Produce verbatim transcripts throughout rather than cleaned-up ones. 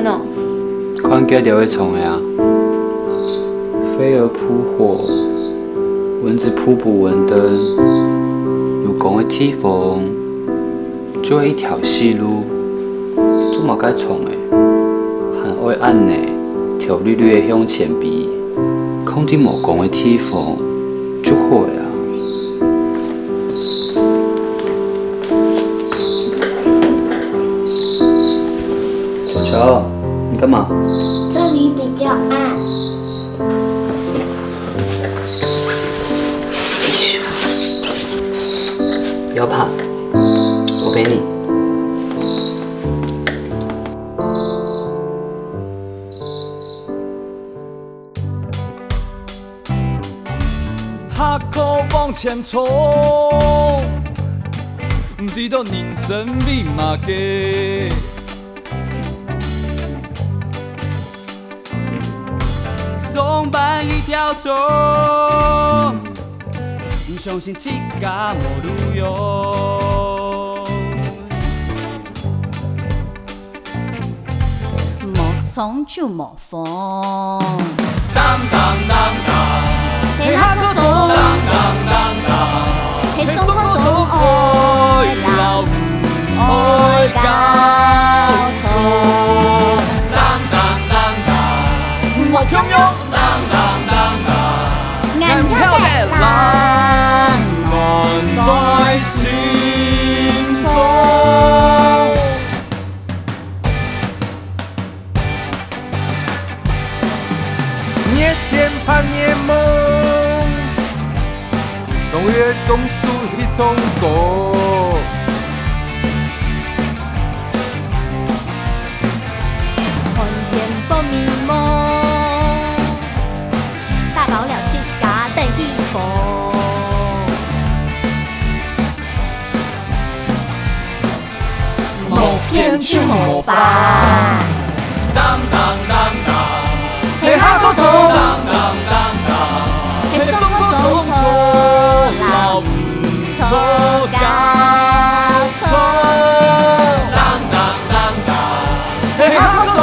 喏。看該兜个蟲仔啊，飛蛾撲火，蚊子撲捕蚊燈，有光个地方，就係一條死路。做麼个蟲仔，還愛恁呢，頭犁犁仔向前飛，囥在無光个地方，就好了啊。 球球，你幹嘛？這裡比較暗。不要怕，我陪你。 下課往前衝，毋知道人生為麼个。上班一條鐘，毋相信自家無路用。 無蟲就無風。噹噹噹噹，係下課鐘。噹噹噹噹，係上課鐘。愛老師，愛交通。噹噹噹噹，莫共樣。 當當當當，眼曉得冷暖在心中。月前盼月夢，終於送出一種歌。 寒天放美夢，打包了自家等起風。無騙就無煩。當當當當，係下課鐘。當當當當，係上課鐘。錯啦，毋錯，交錯。當當當當， 係下課鐘。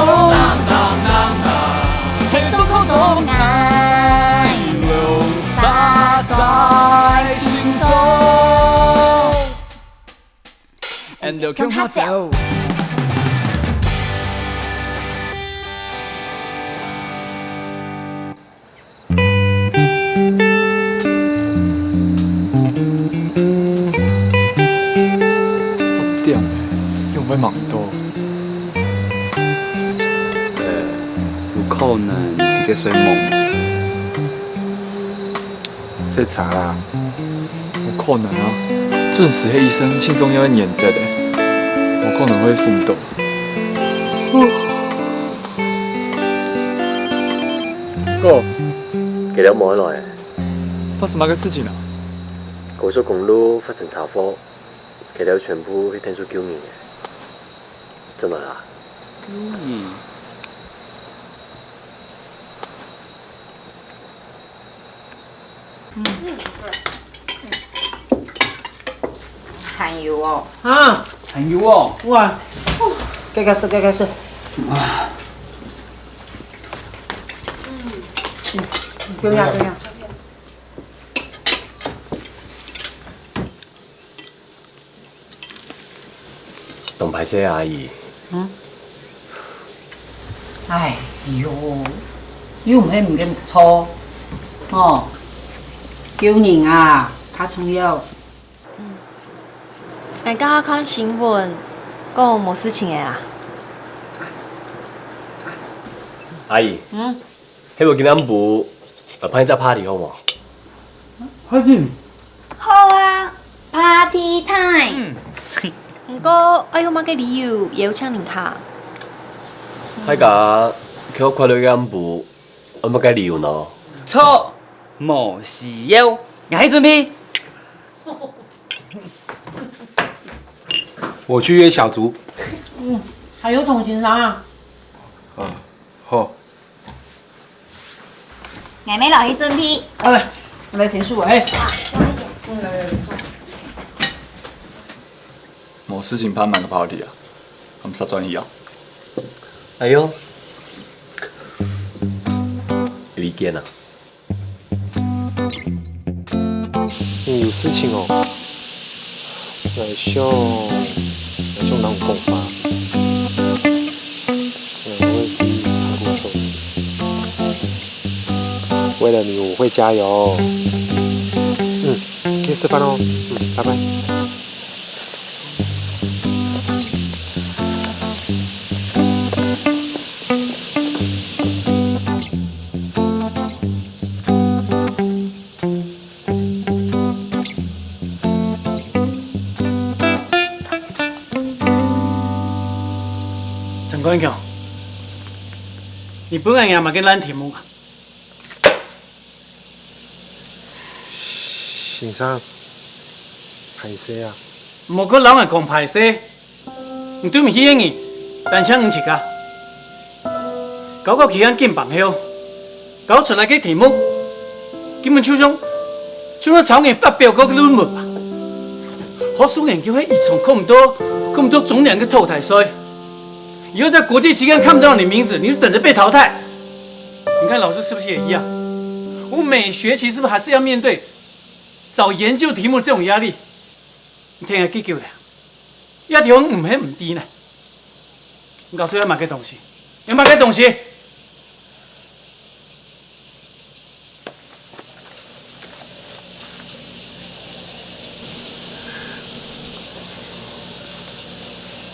係上課鐘，𠊎攏煞在心中。俺兜共下走。 六點，仰會吂到？呃，有可能佢在睡夢。食茶啦。無可能啊！準時係醫生盡重要个原則欸，無可能會昏倒。 哥，佢兜無來咧。發生麼个事情啊？高速公路發生車禍，佢兜全部係𢯭手救人个。正來啊？嗯。 還有哦。啊，還有哦。哇，該該食，該該食。哇。對呀，對呀。 當歹勢啊，阿姨。嗯？哎喲，又毋係毋个錯，哦，救人啊，較重要。𠊎頭下看新聞，講無事情个啦。阿姨。嗯？ 係無今暗晡，呃，辦一隻party好無？Party？好啊，party time。嗯。毋過愛用麼个理由邀請人客？大家，去學校个暗晡，愛麼个理由呢？錯，無需要，𠊎去準備。我去約小竹。嗯，還有同先生啊。啊，好。 𠊎乜落去準備。哎，𠊎來𢯭手啊，嘿。無事情辦麼个party啊？𠊎毋使轉去啊？哎呦，有意见啊？你有事情哦？我想，我想同你讲话。我会去唱歌手。为了你，我会加油。嗯，去吃饭哦。嗯，拜拜。 陳冠強，你分𠊎麼个爛題目啊？先生，歹勢啊！莫過摎𠊎講歹勢。 你對毋起个人，單淨你自家。高考期間緊繃忒，交出來个題目，根本就像，就像抄人發表過个論文吧。學術研究會遺傳看毋到，看毋到中年个淘汰賽。以後在國際期刊看不到你的名字，你就等著被淘汰。你看老師是不是也一樣？我每學期是不是還是要面對找研究題目這種壓力？ 你聽𠊎幾久了？這條毋係毋知呢。你搞出來麼个東西？有麼个東西？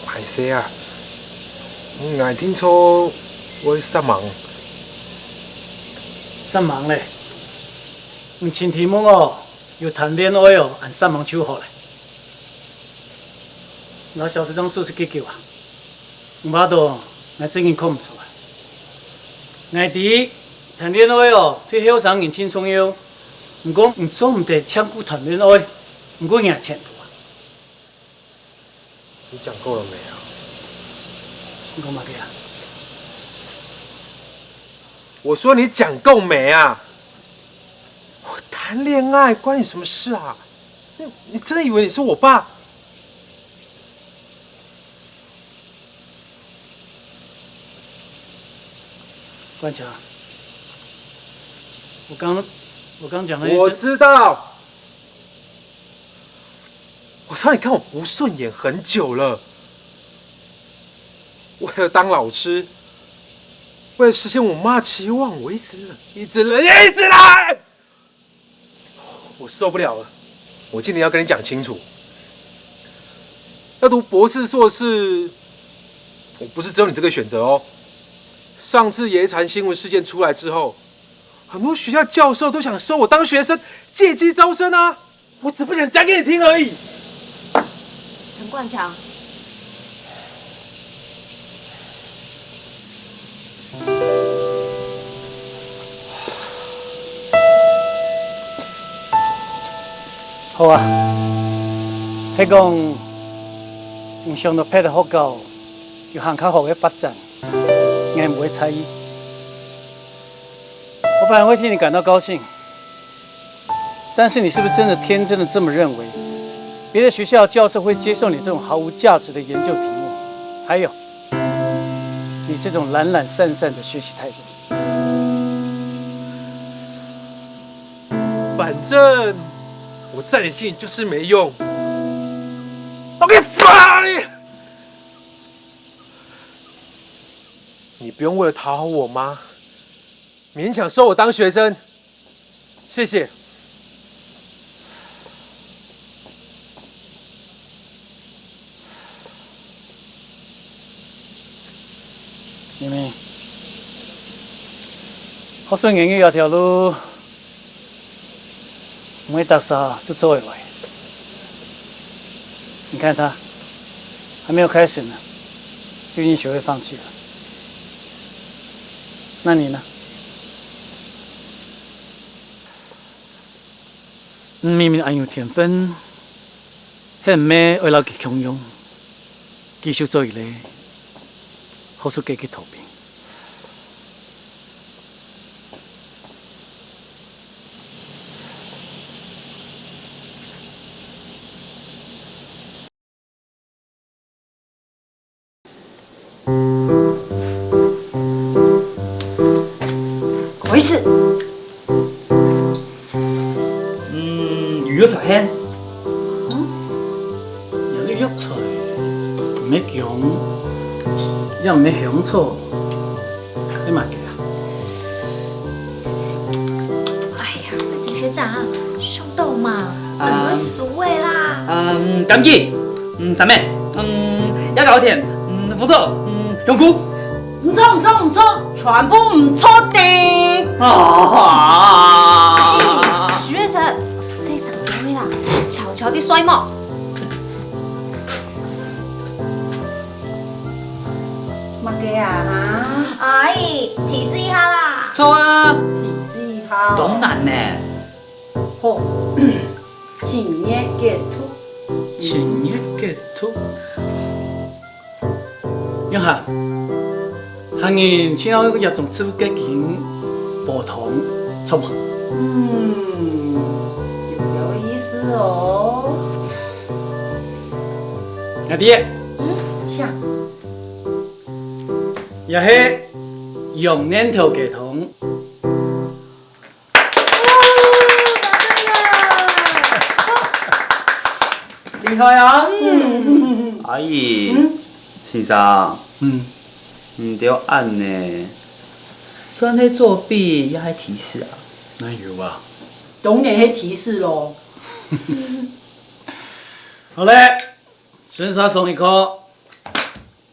歹勢啊，𠊎定著會煞猛。煞猛咧？你尋題目哦， 有談戀愛哦，恁煞猛就好咧。𠊎小時當時係幾久啊？毋怕到，𠊎正經看毋出來。𠊎知，談戀愛哦，對後生人盡重要。毋過，你做毋得淨顧談戀愛，毋顧人前途啊。 你講夠了沒啊？你講麼个啊？我說你講夠沒啊？我談戀愛關你什麼事啊？你，你真的以為你是我爸？ 冠強，我剛，我剛講了一陣，我知道，我知道你看我不順眼很久了。為了當老師，為了實現我媽期望，我一直忍，一直忍，一直忍。 我受不了了，我今天要跟你講清楚。要讀博士、碩士，我不是只有你這個選擇哦。上次野產新聞事件出來之後，很多學校教授都想收我當學生，借機招生啊。我只不想講給你聽而已。陳冠強， 好啊，係講你想到別个學校有還較好个發展，𠊎毋會在意。我反而會替你感到高興。 但是你是不是真的天真的這麼認為，別的學校的教授會接受你這種毫無價值的研究題目？還有，你這種懶懶散散的學習態度？反正我在你心裡就是沒用。OK，fine！你不用為了討好我媽，勉強收我當學生。 謝謝。明明，學術研究這條路，毋係逐儕就做得來。你看他，還沒有開始呢，就已經學會放棄了。那你呢？ 你明明恁有天分，係毋係愛摎佢共樣，繼續做一個學術界个逃兵？藥材係？嗯？這個藥材，毋係薑，也毋係香草，係麼个啊？哎呀，問題學長啊，想到嘛，啊。很多俗味啦。嗯，枸杞，嗯，三味，嗯，野藁田，嗯，紅棗，嗯，香菇。 毋著，毋著，毋著，全部毋著个。啊！哎，許月成，細聲點啦，悄悄地睡目。麼个啊？哎，提示一下啦。著啊。提示一下哦。當難呢。好，清熱解毒。清熱解毒。 你看，客人盡好用這種植物結晶煲湯，著無？嗯，有有意思哦。阿弟，嗯，請。這係羊奶頭雞湯。 厲害啊！嗯。阿姨，嗯。先生，嗯。你兜恁呢，算係作弊也係提示啊？哪有啊？當然係提示囉。好咧，順續上一課。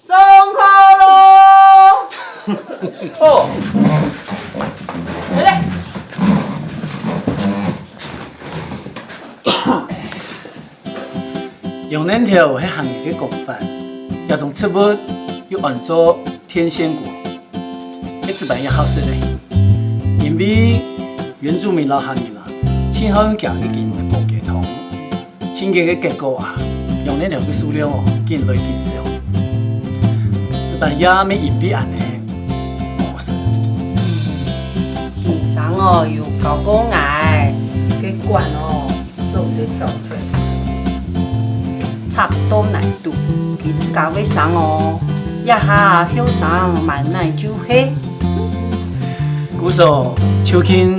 上課囉！哦，來來。羊奶頭係客人个講法，這種植物又安做電線果，係子班也好食咧。因為原住民摎客人啊，盡好用厥个根來煲雞湯。 清潔个結果啊，羊奶頭个數量哦，緊來緊少。子班也乜因為恁呢，無食。先生哦，有教過𠊎，該管哦，做毋得挑戰。插到哪都，佢自家會生哦。這下後生滿哪就係。 故所，就近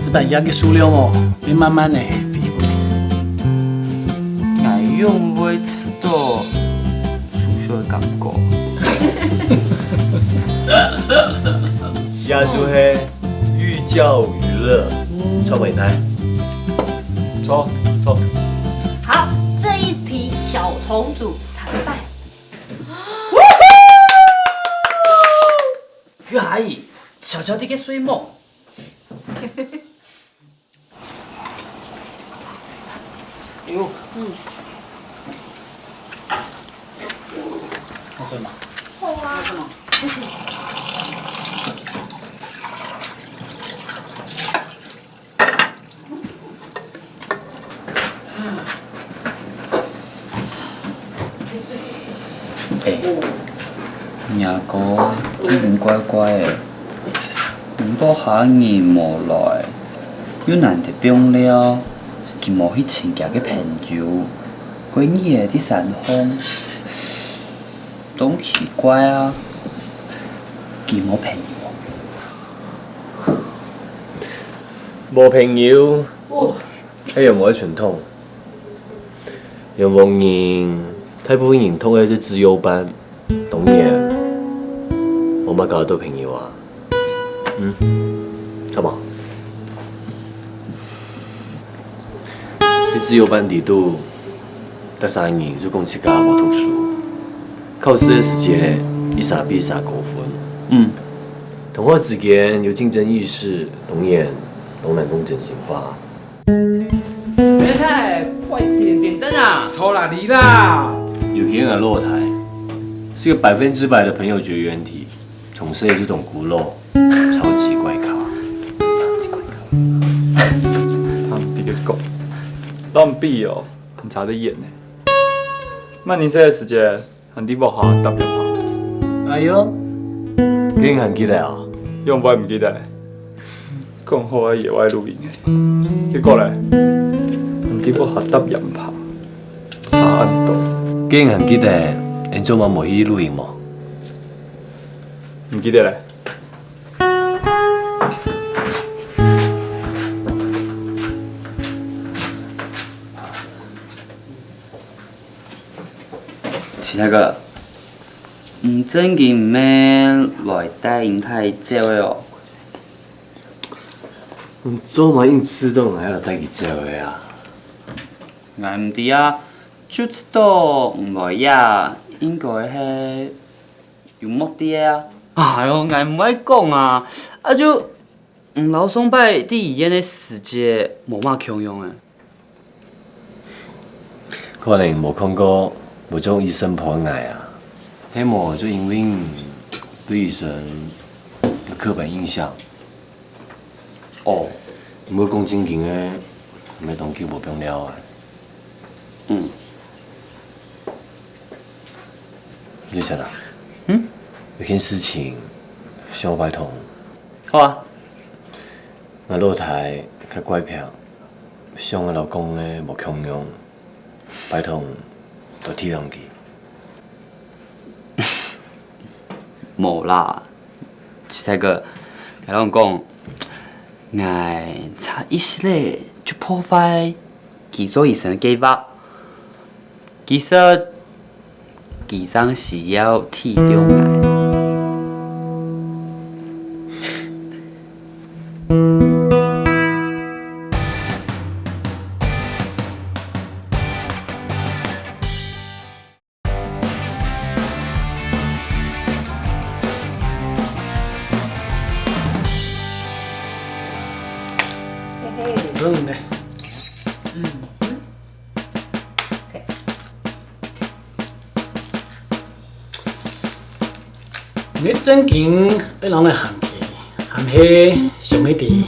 子班葉个數量哦，會慢慢个恢復。𠊎仰會試著熟悉个感覺？這就係寓教於樂，著無？著，著。好，這一題小蟲子慘敗。月阿姨，悄悄地个睡目。哎喲，嗯。好睡嗎？好啊。哎，若哥最近怪怪个，毋知下人無來，又難得放尞，佢無去尋厥个朋友，過日仔在山項，當奇怪啊！佢無朋友？ 無朋友，哦，係羊毛个傳統。羊毛人，大部分人讀个係資優班，當然，無麼个多朋友啊。嗯，著無？ 在資優班裡肚，逐儕人就講自家無讀書，考試个時節，一儕比一儕高分。嗯，同學之間有競爭意識，當然，當難講真心話。太太，快點點燈啊！吵哪裡啦？尤其𠊎老弟，是個百分之百的朋友絕緣體。 從細就當孤老，超級怪咖。超級怪咖。聽你个講，當比哦，你差得遠呢。麼人細个時節，還在屋下搭圓盤。哎喲，你還記得啊？仰會毋記得？講好个野外露營个，結果咧，還在屋下搭圓盤，差恁多。你還記得，𠊎做麼無去露營無？ 毋記得咧。大哥，你正經毋係來帶𫣆大走个哦？你做麼硬知道𠊎愛來帶佢走个啊？𠊎毋知啊，就知道你來這應該係有目的个啊。哎喲，𠊎毋會講啊，啊就 你摎上擺在醫院个時節無麼共樣欸。可能無看過，無像醫生看𠊎啊。係無就因為你對醫生有刻板印象。哦，毋過講正經个，𠊎當久無放尞啊。 嗯。你曉得，嗯？有件事情想拜託。好啊。𠊎老弟較怪病，想𠊎摎講个無共樣，拜託你多體諒佢。無啦，齊大哥，𠊎摎你講，𠊎差一息仔就破壞 佢做醫生个計畫。其實，佢正需要體諒𠊎。嘿嘿。嗯呢。嗯。OK。你正經愛摎𠊎行去，還係想愛知𠊎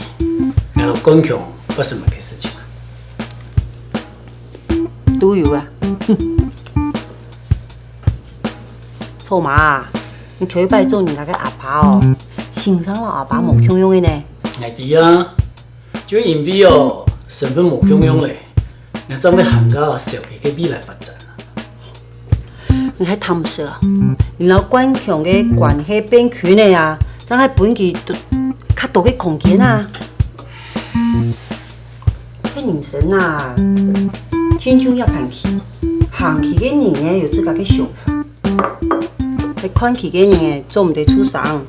摎冠強發生麼个事情啊？都有啊。 草蜢啊，你頭一擺做人家个阿爸哦，先生摎阿爸無共樣个呢。𠊎知啊，就因為哦，身份無共樣咧，𠊎正會限制小弟个未來發展。你還貪食啊？你摎冠強个關係變近咧啊，正會分佢多較多个空間啊。 係人生啊，盡重要看佢，行佢个人呢有自家个想法，係看佢个人呢做毋得出聲。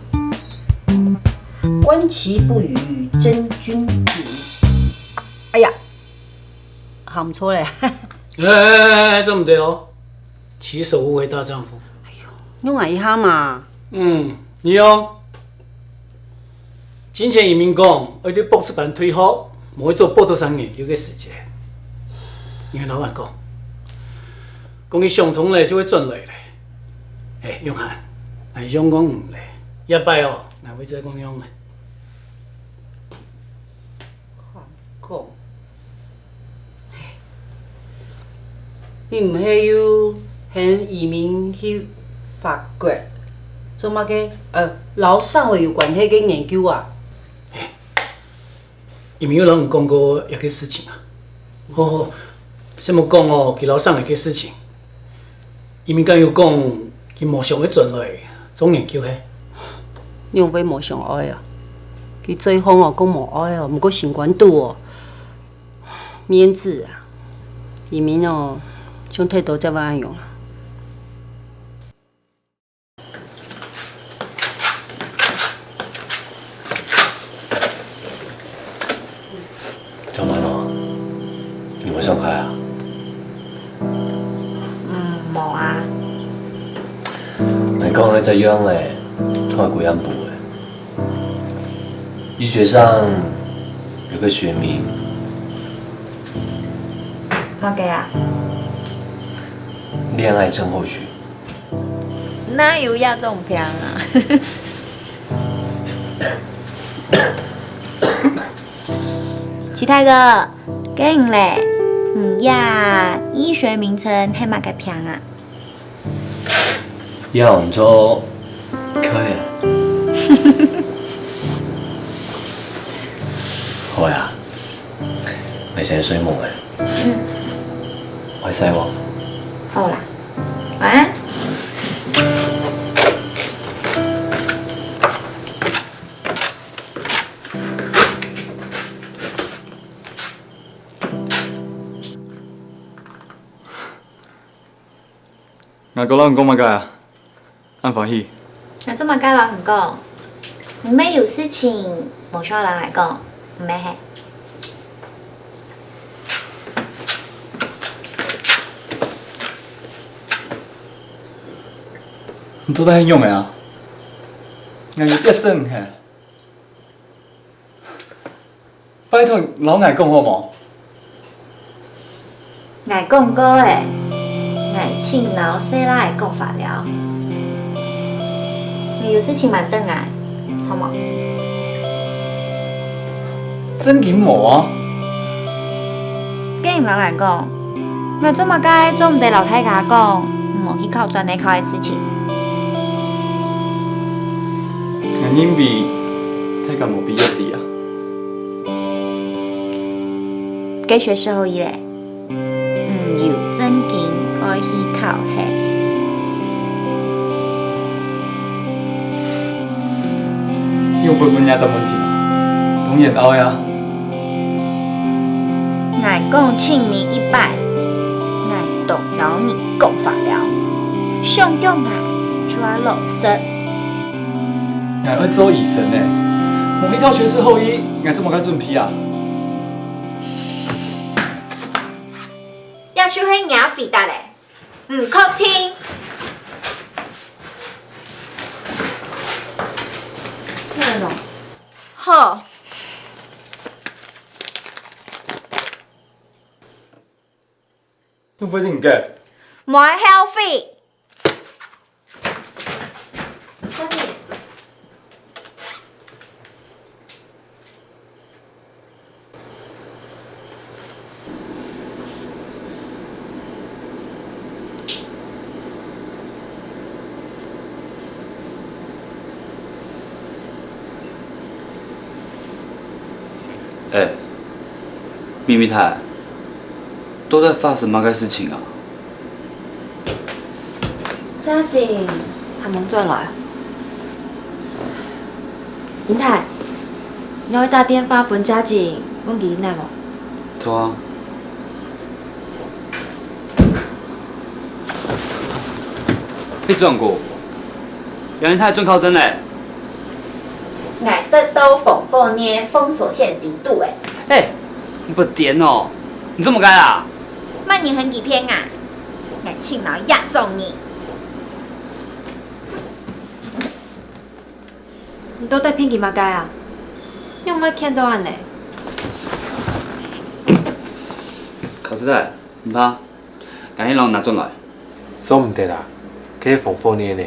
觀其不語，真君子。哎呀，喊錯咧。哎哎哎，這毋得哦！起手無為大丈夫。哎喲，讓𠊎一下嘛。嗯，你哦。 進前移民講，愛對博士班退學，無愛做博士生研究个時節。𠊎摎𠊎講，講佢想通咧就會轉來咧。哎，永涵，𠊎樣講你咧，這擺哦，𠊎會再講樣咧。 講，你毋係又喊移民去法國，做麼个？呃，摎生活有關係个研究啊？移民有摎你講過這个事情啊？好好，先莫講哦，佢摎生活个事情。 移民敢有講佢無想愛轉來做研究係？仰會無想愛啊？佢嘴項哦講無愛哦，毋過心肝肚哦，面子啊！移民哦，像忒多隻會恁樣啊！ 做麼个？你無想開啊？嗯，無啊。你講个這樣咧，看幾暗晡咧。醫學上有個學名，麼个啊？戀愛症候群。 哪有這種病啊？齊大哥，該你咧，你這醫學名稱係麼个病啊？這安到開眼。好啊，𠊎先睡目咧。嗯。愛睡無？好啦。 晚安。𠊎過摎你講麼个啊？恁歡喜？𠊎做麼个摎你講？你乜有事情無需要摎𠊎講，毋係嘿？ 你到底係仰仔啊？𠊎有跌損嘿。拜託，摎𠊎講好無？𠊎講過咧，𠊎盡摎細賴仔講話了。你有事情慢等𠊎，著無？正經無啊？該你摎𠊎講， 𠊎做麼个做毋得摎大家講，無去考專科个事情？𠊎認為大家無必要知啊。該學士後醫咧，毋有正經愛去考嘿。又問問這隻問題啊？當然愛啊！ 𠊎講盡你一擺，𠊎當摎你講話了，想叫𠊎就愛老實。𠊎愛做醫生呢，無去考學士後醫，𠊎做麼个準備啊？這就係若回答咧，毋確定。好。 你會定个？莫後悔。欸，咪咪太，到底發生麼个事情啊？ 嘉靖還吂轉來。英泰，你愛打電話分嘉靖，問佢來無？著啊。你轉過，楊英泰轉考證咧。𠊎得到防火鏈封鎖線底肚欸。欸，你發癲哦！你做麼个啊？麼人喊佢騙𠊎？ 𠊎盡摎這種人。你到底騙佢麼个啊？仰會譴到恁呢？考試袋，毋怕，𠊎去摎你拿轉來。做毋得啦，該係防火鏈呢。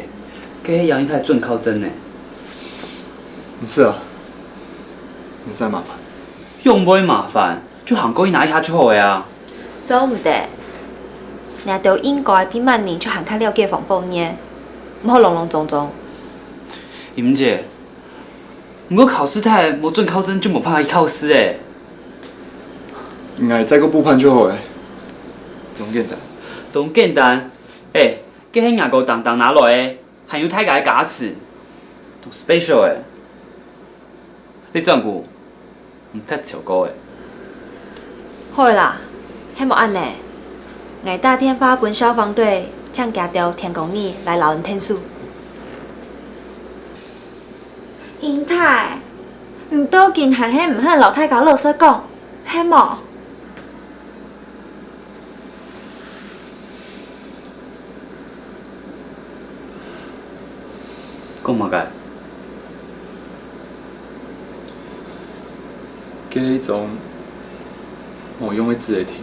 該係楊英泰准考證呢。毋使啊，毋使麻煩。仰會麻煩？ 就行過去拿一下就好了啊。做毋得，若兜應該比麼人就還較了解防火鏈，毋好攏攏總總。英姐，毋過考試袋無准考證就無辦法去考試欸。𠊎再過補辦就好欸。當簡單。當簡單？欸，該係若哥當當拿來欸，還有大家个加持，當special欸。你轉過， 毋忒超過欸。好啦，係無恁呢，𠊎打電話分消防隊，請佢兜天光日來摎你𢯭手。英泰，你到今還係毋肯摎大家老實講，係無？ 講麼个？該係一種無用个止血鋅。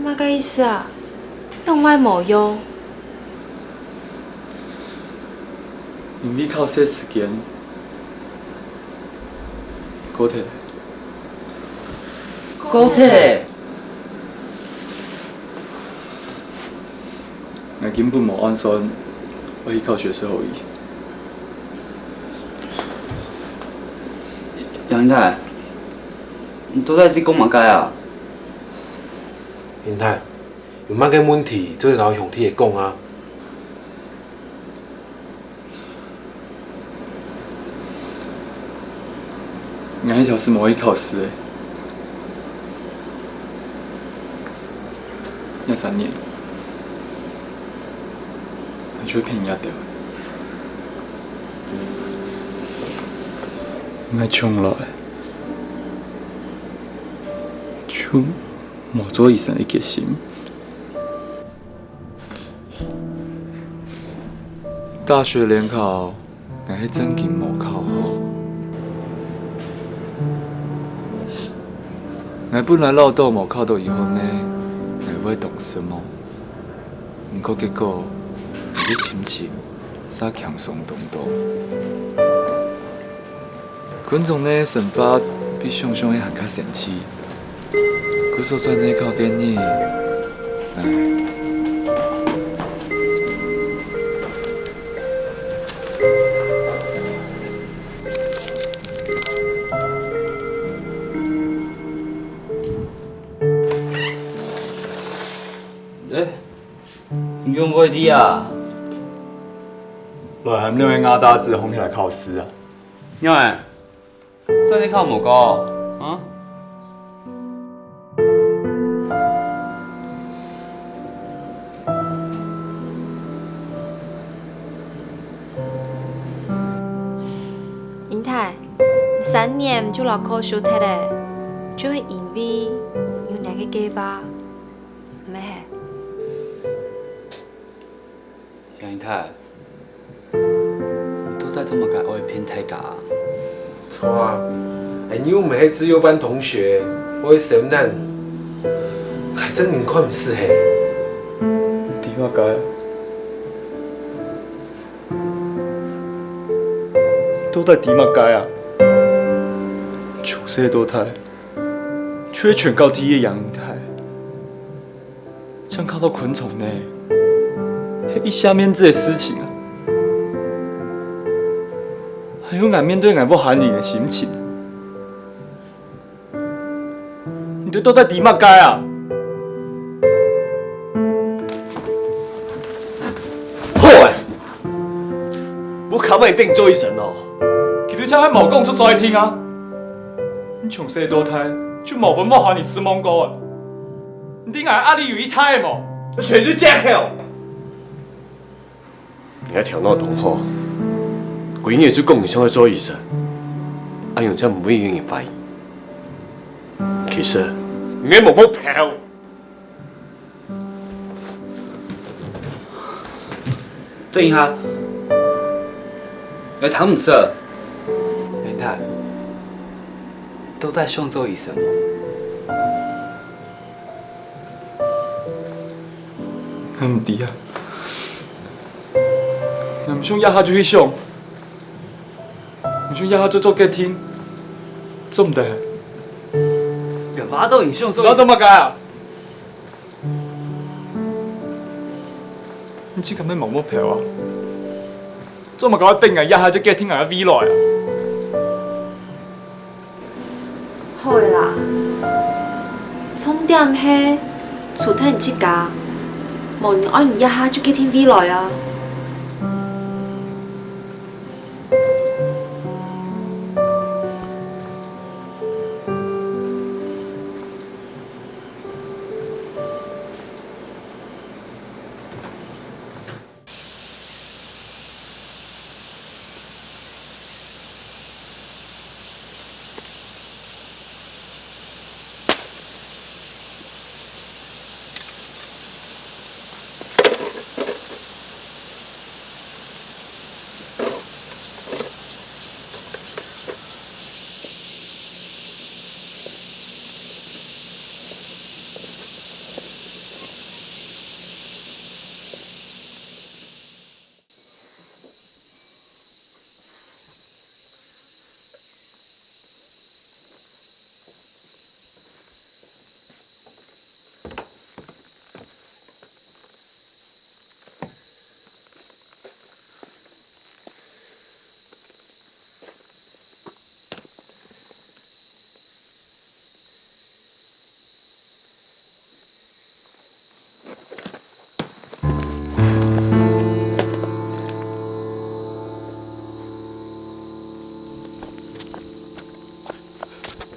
麼个意思啊？仰會無用？因為考試時間過忒咧。 過忒。𠊎根本無按算愛去考學士後醫。楊英泰，你到底在講麼个啊？英泰，有麼个問題做得摎兄弟仔講啊。 𠊎係挑試無去考試个。這三年就憑這兜。𠊎從來就無做醫生个決心。大學聯考，𠊎係正經無考好。𠊎本來恅著無考著醫學系，𠊎會當失望。 毋過結果，𠊎个心情嗄輕鬆當多。昆蟲个生活比想像个還較神奇，故所轉去考个人，唉。欸， 你仰會在這啊？來喊兩个亞大子䟘起來考試啊！仰仔？轉去考無過啊？ 英泰，你三年就摎課修忒咧，就係因為有𠊎个計畫，毋係？英泰，你到底做麼个愛騙大家啊？著啊，𠊎又毋係資優班同學，會受難，𠊎正經看毋識係。你知麼个？ 到底知麼个啊？從細到大，就係全校第一个楊英泰，正考著昆蟲呢，係一下面子个事情啊！還有𠊎面對𠊎屋下人个心情。 你兜到底知麼个啊？好欸！𠊎較毋愛你變做醫生囉！佢兜正係無講出做得聽啊！你從細到大就無分屋下人失望過啊！你知𠊎壓力有幾大無？全係藉口！ 𠊎頭腦當好，歸日就講你想愛做醫生，恁樣正毋會有人懷疑。其實，你係無目標。等一下，𠊎聽毋識。英泰，到底想做醫生無？ 𠊎毋知啊。𠊎毋想這下就去想，毋想這下就做決定，做毋得。𠊎話著你想做，你做麼个啊？你自家乜無目標啊？做麼个愛逼𠊎這下就決定𠊎个未來啊？ 好个啦，重點係除忒你自家，無人愛你這下就決定未來啊！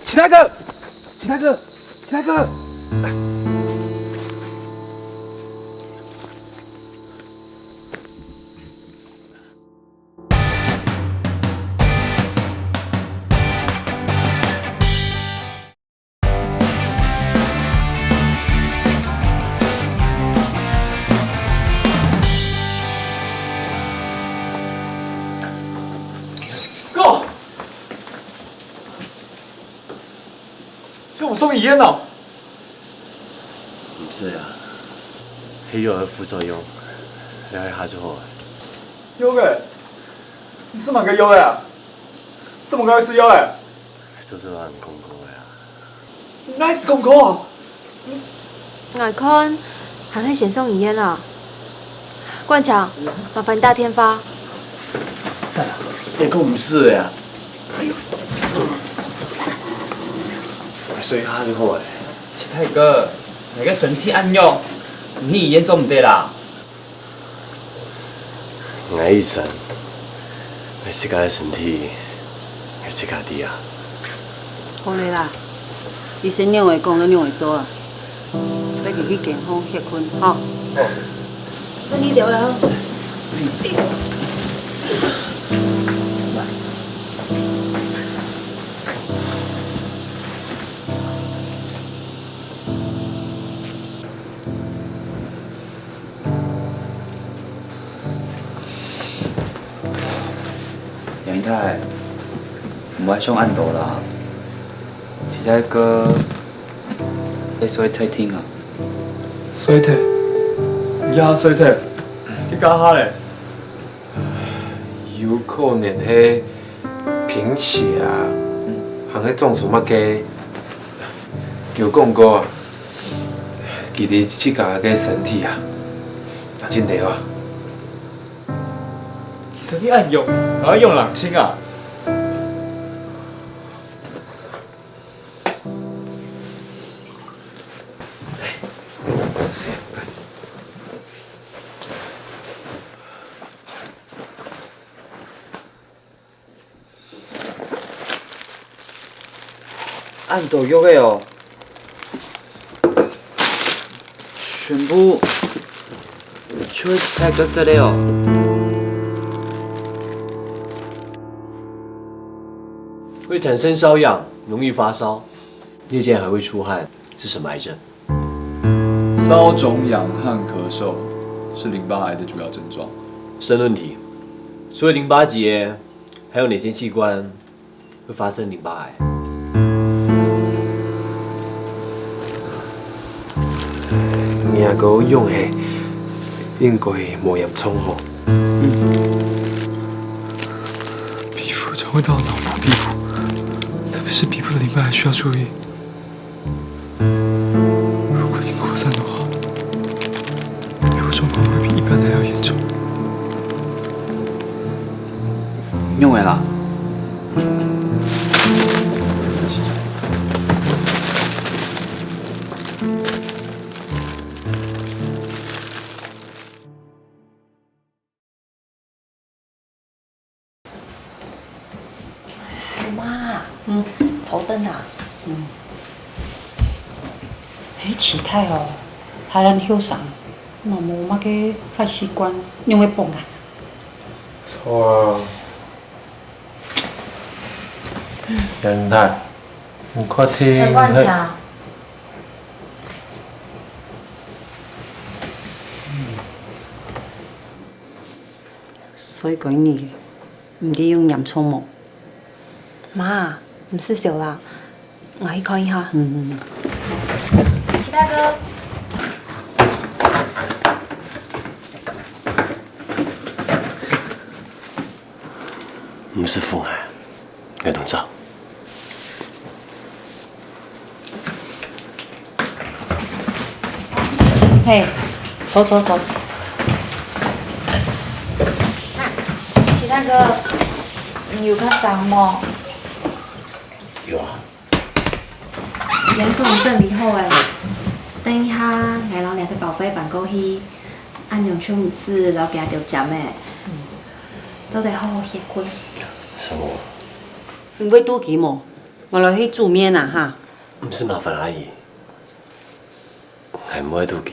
秦大哥，秦大哥，秦大哥！送醫院哦？毋使啊，係藥个副作用，療一下就好了。藥个？你食麼个藥个啊？做麼个愛食藥个？做做人講過个啊。哪係講過啊？ 𠊎看還係先送醫院啊。冠強，麻煩你打電話。算了，也夠毋使个啊。哎喲，睡下就好了。齊大哥，你个身體恁樣，你去醫院做毋得啦。 𠊎醫生，𠊎自家个身體，𠊎自家知啊。好了啦，醫生仰仔講就仰仔做啊，帶佢去間房歇睏，吼。順利點啊。 楊姨太，毋好想恁多啦。齊大哥，愛睡忒定啊？睡忒？也睡忒？佢該下咧？有可能係貧血啊，還係中暑麼个？有講過啊，佢對自家个身體啊， 打緊頭啊！身體恁樣，還愛仰人清啊？恁多藥仔哦，全部就係齊大哥食个哦。會產生瘙癢，容易發燒，夜間還會出汗，是什麼癌症？ 消腫、癢和咳嗽是淋巴癌的主要症狀。申論題：除了淋巴結，還有哪些器官會發生淋巴癌？若个樣仔，應該無嚴重吼。皮膚常會到腦部、皮膚，特別是皮膚的淋巴癌需要注意。 如果已經擴散的話，以後狀況會比一般的還要嚴重。仰仔啦？ 媽，嗯，坐等啊。嗯。係齊大哦，還恁後生，嘛無麼个壞習慣，仰會放啊？著啊。楊太，你確定？陳冠強。 睡該日，毋知有嚴重無？媽，毋使愁啦，𠊎去看一下。嗯，嗯，嗯。齊大哥。毋使煩啊，𠊎當早。 嘿，坐坐坐。齊大哥，你有較燒無？有啊。嚴重整理好咧，等一下𠊎摎若个包袱搬過去，恁樣就毋使摎佢兜針咧。做得好好歇睏。什麼？你會肚飢無？𠊎來去煮麵啊哈。毋使麻煩阿姨。 𠊎毋會肚飢。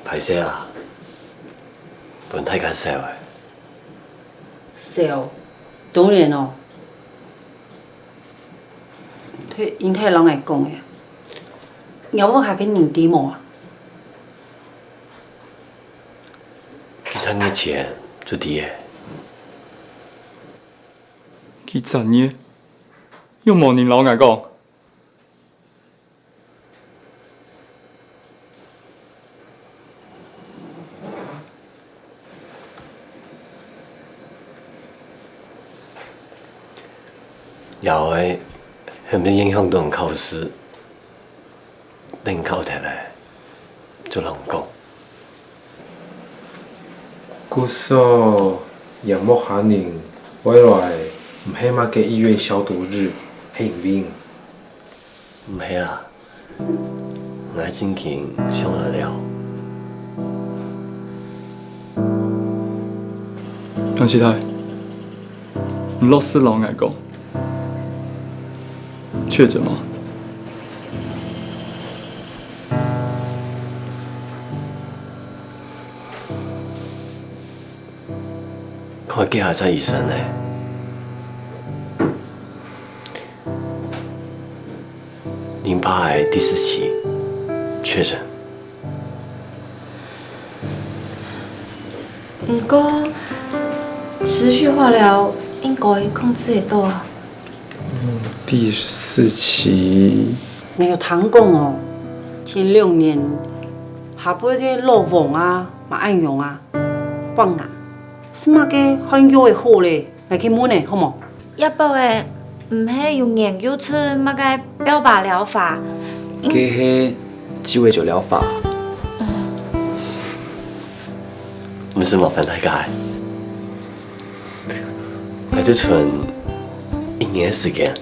歹勢啊，分大家愁咧。愁？當然哦。對英太摎𠊎講个，若屋下个人知無啊？幾隻月前就知咧。 幾隻月？又無人摎𠊎講。 這會毋會影響到你考試？等你考忒了，再摎𠊎講。故所，楊木下人，回來毋係麼个醫院消毒日，係因為 毋係啦，𠊎正經想來了。楊啟泰，你老實摎𠊎講，確診無？ 看幾下隻醫生呢？淋巴癌第四期，確診。毋過，持續化療應該控制會到啊。嗯，第四期。𠊎有聽講哦，前兩年，下背个老王啊，嘛恁樣啊，放啊。 係麼个漢藥會好咧？𠊎去問咧，好無？葉博仔，毋係有研究出麼个標靶療法？該係雞尾酒療法。毋使麻煩大家，𠊎就賰一年个時間。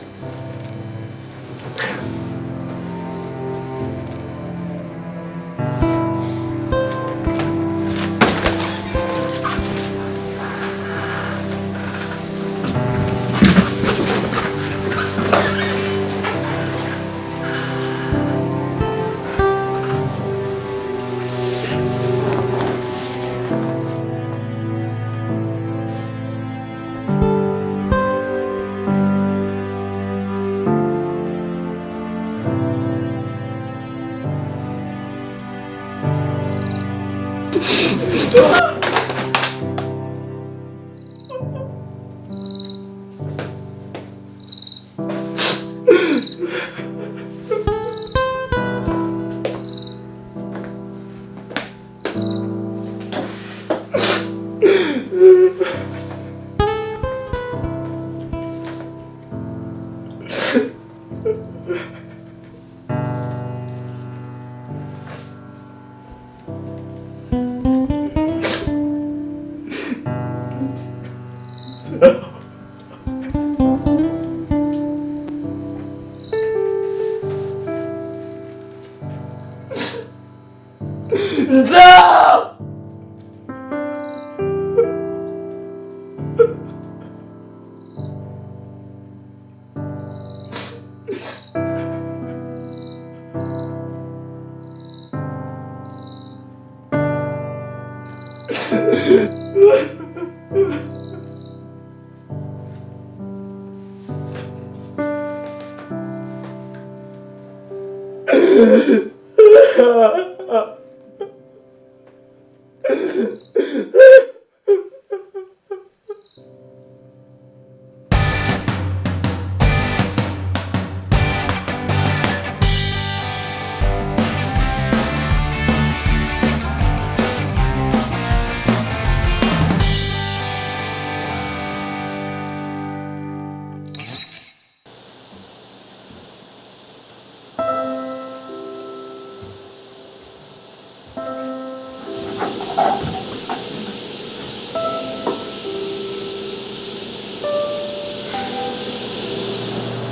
你走！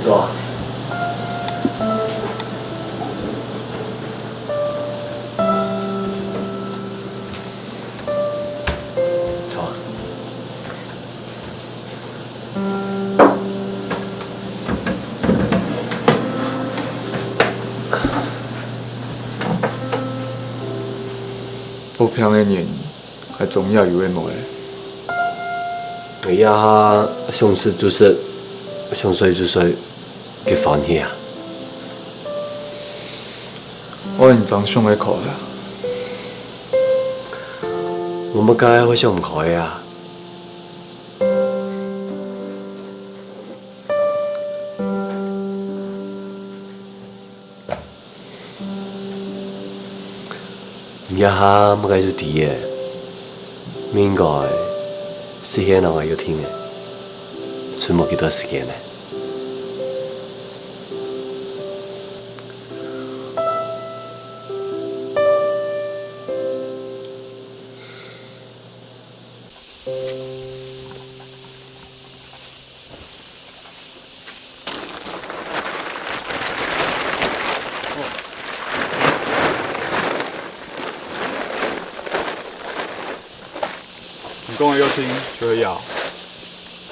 走啊。走啊。 發病个人，還總也有个無个。𠊎這下想食就食，想睡就睡，幾歡喜啊！𠊎緊張想愛開啊！𠊎麼个會想毋開啊？這下麼个就知咧，毋應該實現𠊎个約定咧，賰無幾多時間咧。 你講个約定就係這。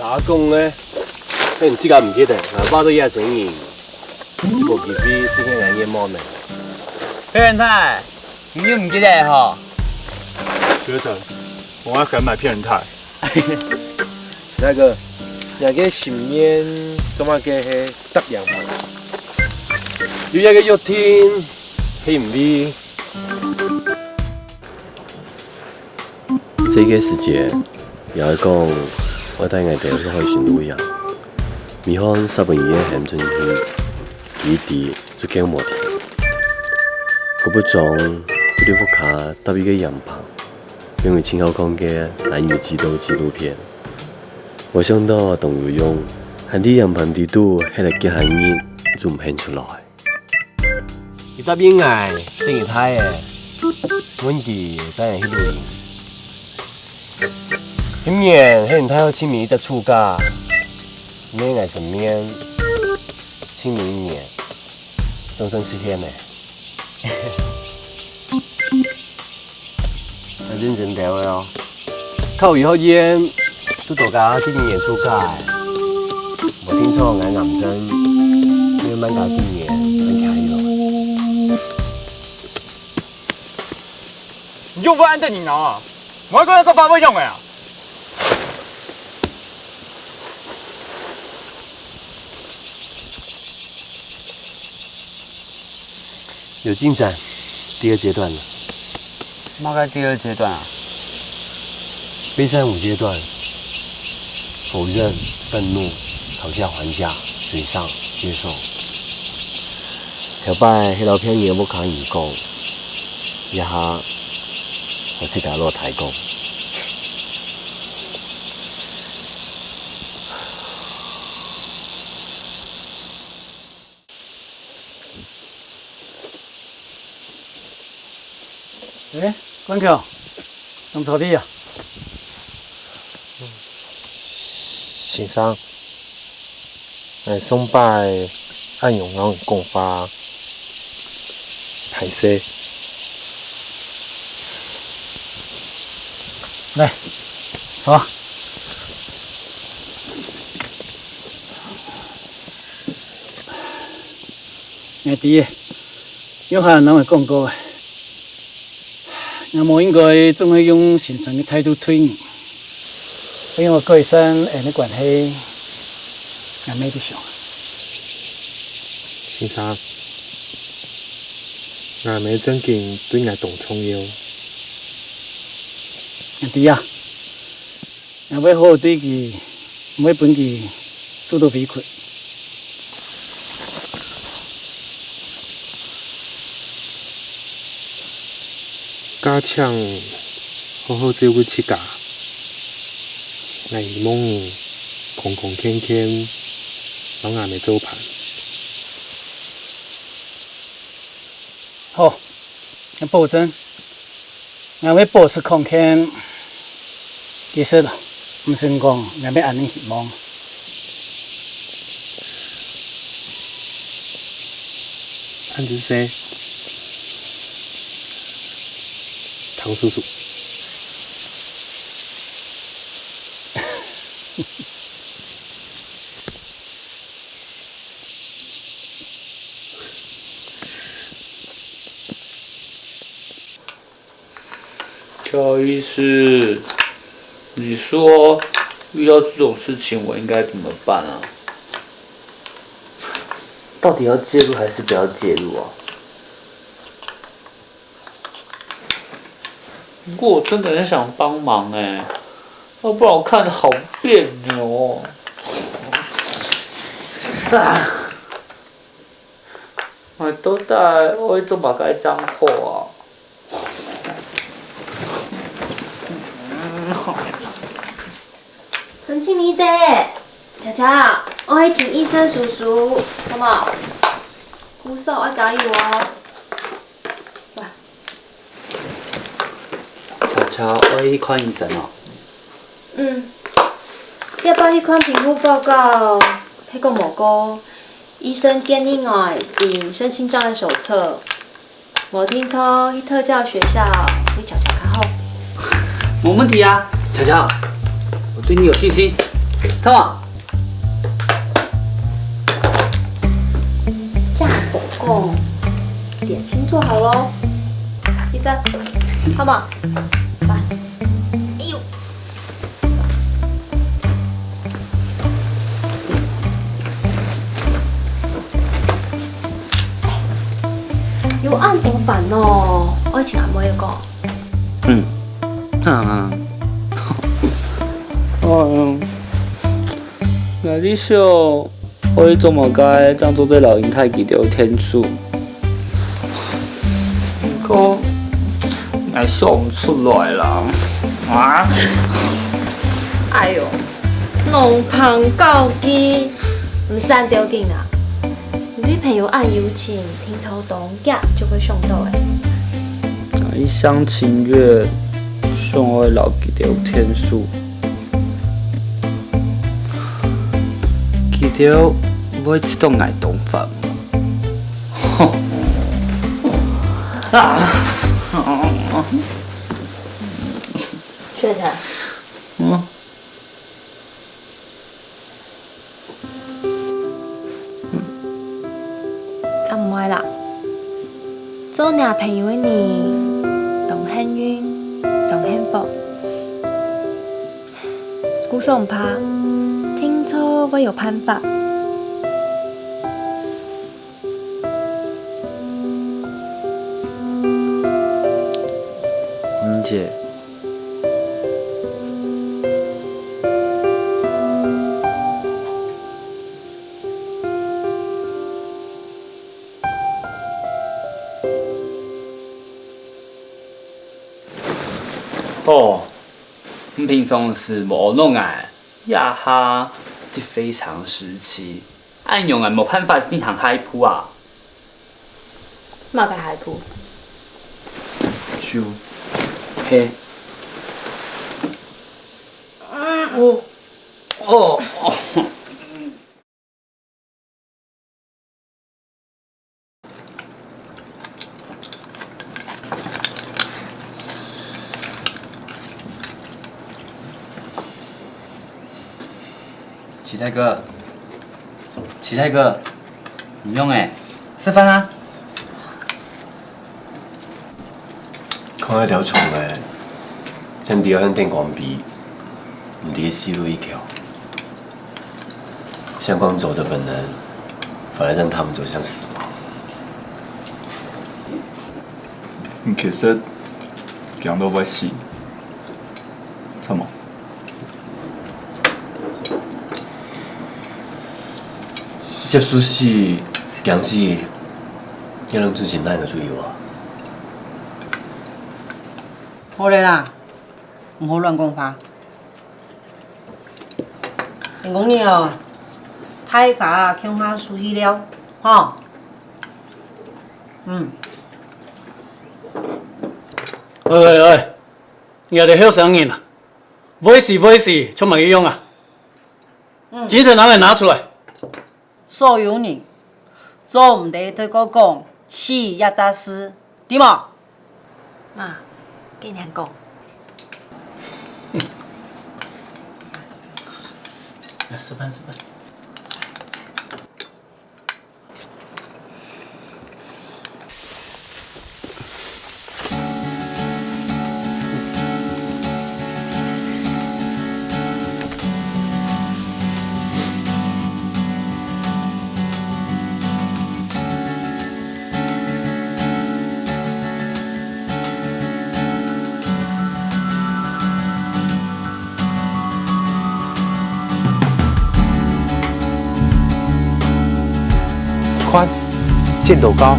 𠊎講个，係你自家毋記得，𠊎話著這聲音，就無機會實現𠊎願望呢。騙人太，你又毋記得吼？學長，𠊎還買騙人太。大哥，你个心願做麼个係搭洋房？有這个約定，係因為 這个時節，爺哀講，愛帶𠊎兜去海脣露營。米飯煞分爺喊轉去，佢一知就驚無停。姑不莊就在屋下搭一个營棚，用佢盡好看个蘭嶼之都紀錄片。無想到當有用，還在營棚底肚歇了幾下日，就毋肯出來。 佢答應𠊎，等佢大咧，分佢帶𠊎去露營。今年係𠊎大學盡尾一隻暑假，係𠊎生命盡尾一年，總算實現咧。 愛認真兜仔哦。考醫學院，就多加幾年暑假仔。無定著𠊎癌症，會慢加幾年，正行去咯。你又毋會恁得人惱啊？無愛講這做法會用个啊？ 有進展，第二階段了。麼个第二階段啊？備戰五階段，否認、憤怒、討價還價、賠償、接受。頭擺係摎別人个屋下人講，這下愛自家摎大講。 欸，冠強，仰坐哩啊？先生，𠊎上擺恁樣摎你講話，歹勢。來，坐。 𠊎知，約翰摎𠊎講過，𠊎無應該總係用先生个態度對你，愛用改善𠊎个關係，𠊎乜在想。先生，𠊎乜正經對你當重要。𠊎知啊， 𠊎會好好對佢，毋會分佢受到委屈。家請好好照顧自家，𠊎希望你康康健健，摎𠊎乜做伴。好，𠊎保證。 𠊎會保持康健。其實，毋成講，𠊎乜恁呢希望。恁仔細，唐叔叔。 喬医师，你說遇到這種事情我應該怎麼辦啊？到底要介入還是不要介入啊？不過我真的很想幫忙欸，要不然我看著好彆扭哦。啊！ 𠊎到底愛做麼个正好啊？神经病的，巧巧，我去请医生叔叔，好不好？护士爱加油哦。哇，巧巧，我去看医生哦。嗯，要不要去看评估报告？还讲无过，医生建议我订身心障碍手册。 我听说去特教学校，你巧巧看好。没问题啊，巧巧，我对你有信心。上网。这样不够，点心做好喽。医生，帮忙。来。哎呦。 有恁多烦恼，我请阿妹讲。嗯，啊，嗯，𠊎在想，𠊎做麼个正做得摎𠊎太佢兜天數？毋過，𠊎想毋出來啦。啊！哎喲， 弄胖搞基，毋使恁要緊啊。你對朋友恁有情，定著當遽就會想到欸。𠊎一廂情願，想愛摎佢兜天數。佢兜會知道𠊎當煩無？啊！確實。嗯。 正毋會啦，做若朋友个人，當幸運，當幸福。故所毋怕，定著會有辦法。文姐。 哦，你平常時無弄𠊎，這下係非常時期，恁樣𠊎無辦法進行下一步啊。麼个下一步？就係，哦，哦，哦。 齊大哥，齊大哥，你仰仔？食飯啊！ 看該條蟲仔，像鳥，像電光筆，毋知死路一條。像光走的本能，反而讓牠們走向死亡。你其實驚到會死，著無？ 接受死，驚死，這兩種心態你都有啊？好了啦，毋好亂講話。天公爺哦，大家共下休息了，吼。嗯。喂喂喂，你兜後生人啊，會死會死，像麼个樣啊？ 精神還愛拿出來。所有人，做毋得再過講死這隻字，知無？媽，該你還講。來，食飯，食飯。 看，箭頭高。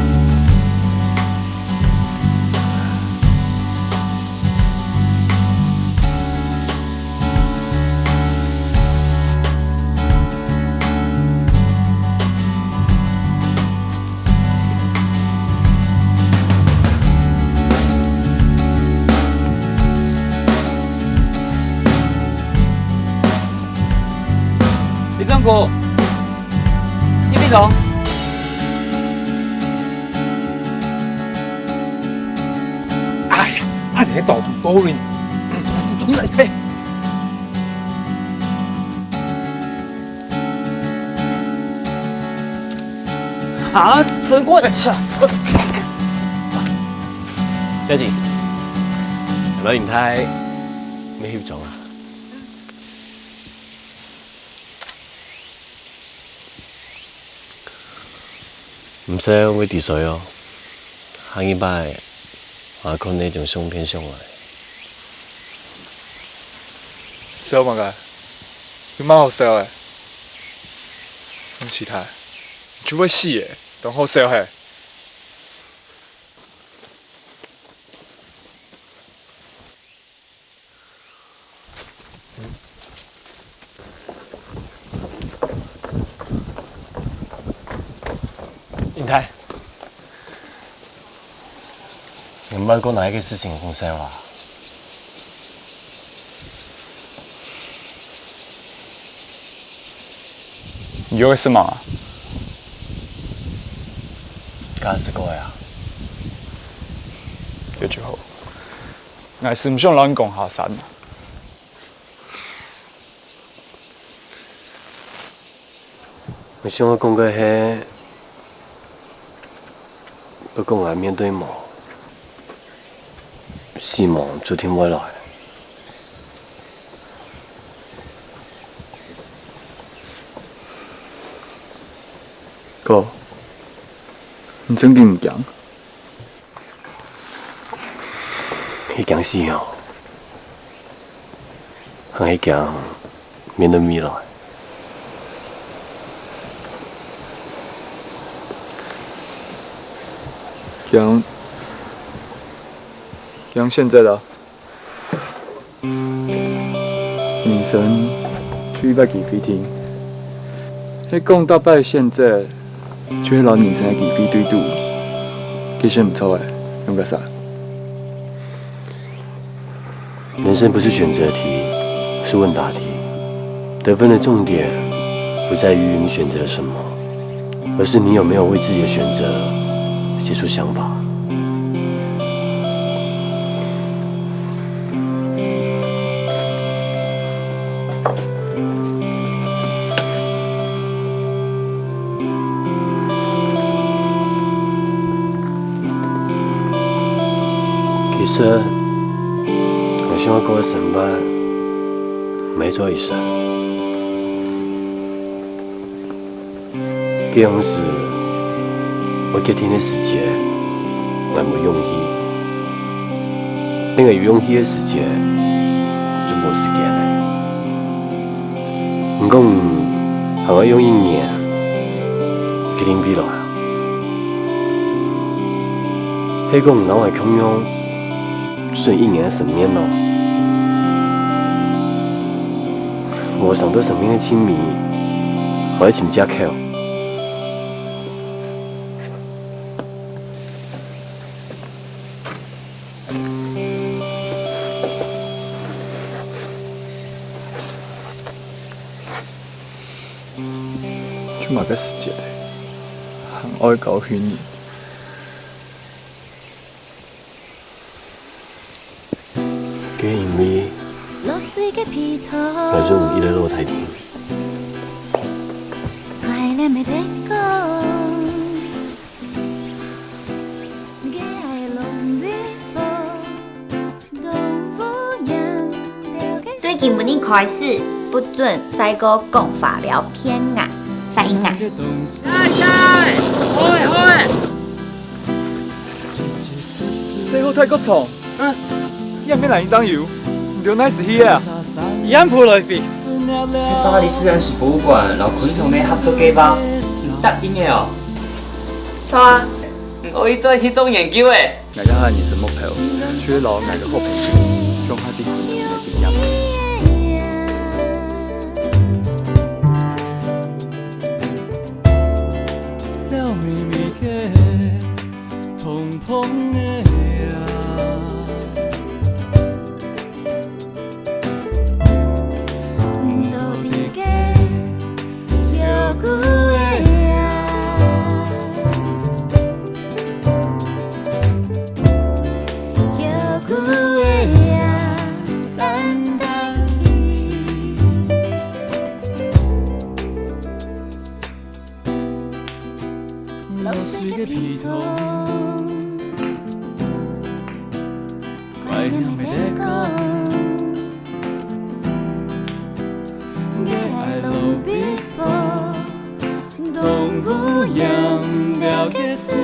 哥，你别走。哎呀，恁樣都毋過癮，你來睇。啊，真過癮！小姐，老太太，你去做啊？ 毋使會知衰哦，下二擺，𠊎看你將相片送來。笑麼个？有麼好笑个？毋係他，就會死个，當好笑嘿！ 英台，你毋好過拿一個事情分手啊！你又會失望啊？該係過啊。有時候，𠊎係毋想摎你講下山啊。 𠊎想愛講个係，不管𠊎面對無，死亡注定會來。哥，你正經毋驚？ 係驚死哦，還係驚面對未來？驚，驚現在啊！人生就一擺機會定，係講逐擺現在，就係摎人生个機會對堵，其實毋錯个，用得啥？ 人生不是選擇題，是問答題。得分的重點不在於你選擇了什麼，而是你有沒有為自己的選擇寫出想法。 其實，𠊎想愛過个生活，毋係做醫生。該央時，𠊎決定个時節，𠊎無勇氣；等𠊎有勇氣个時節，就無時間了。 你講，還愛用一年決定未來啊？係講你摎𠊎共樣，就係一年个生命咯。無想到生命个盡尾，還愛尋藉口。 就麼个時節，還愛教訓人。該因為，𠊎就毋記得老弟弟。對今晡日開始，不准再過講話了，騙𠊎，答應𠊎。細好大个蟲，嗯，你還沒來一張油，你留哪時去啊？你還不來飛？巴黎自然史博物館摎昆蟲个合作計畫，你答應个哦？著啊。 𠊎愛轉去做研究誒。𠊎个人生目標，就係摎𠊎个好朋友，共下知昆蟲个經驗。笑微微个，通風个啊。 毋知个，皮头，快点别个，给爱老皮包，动物养了个死。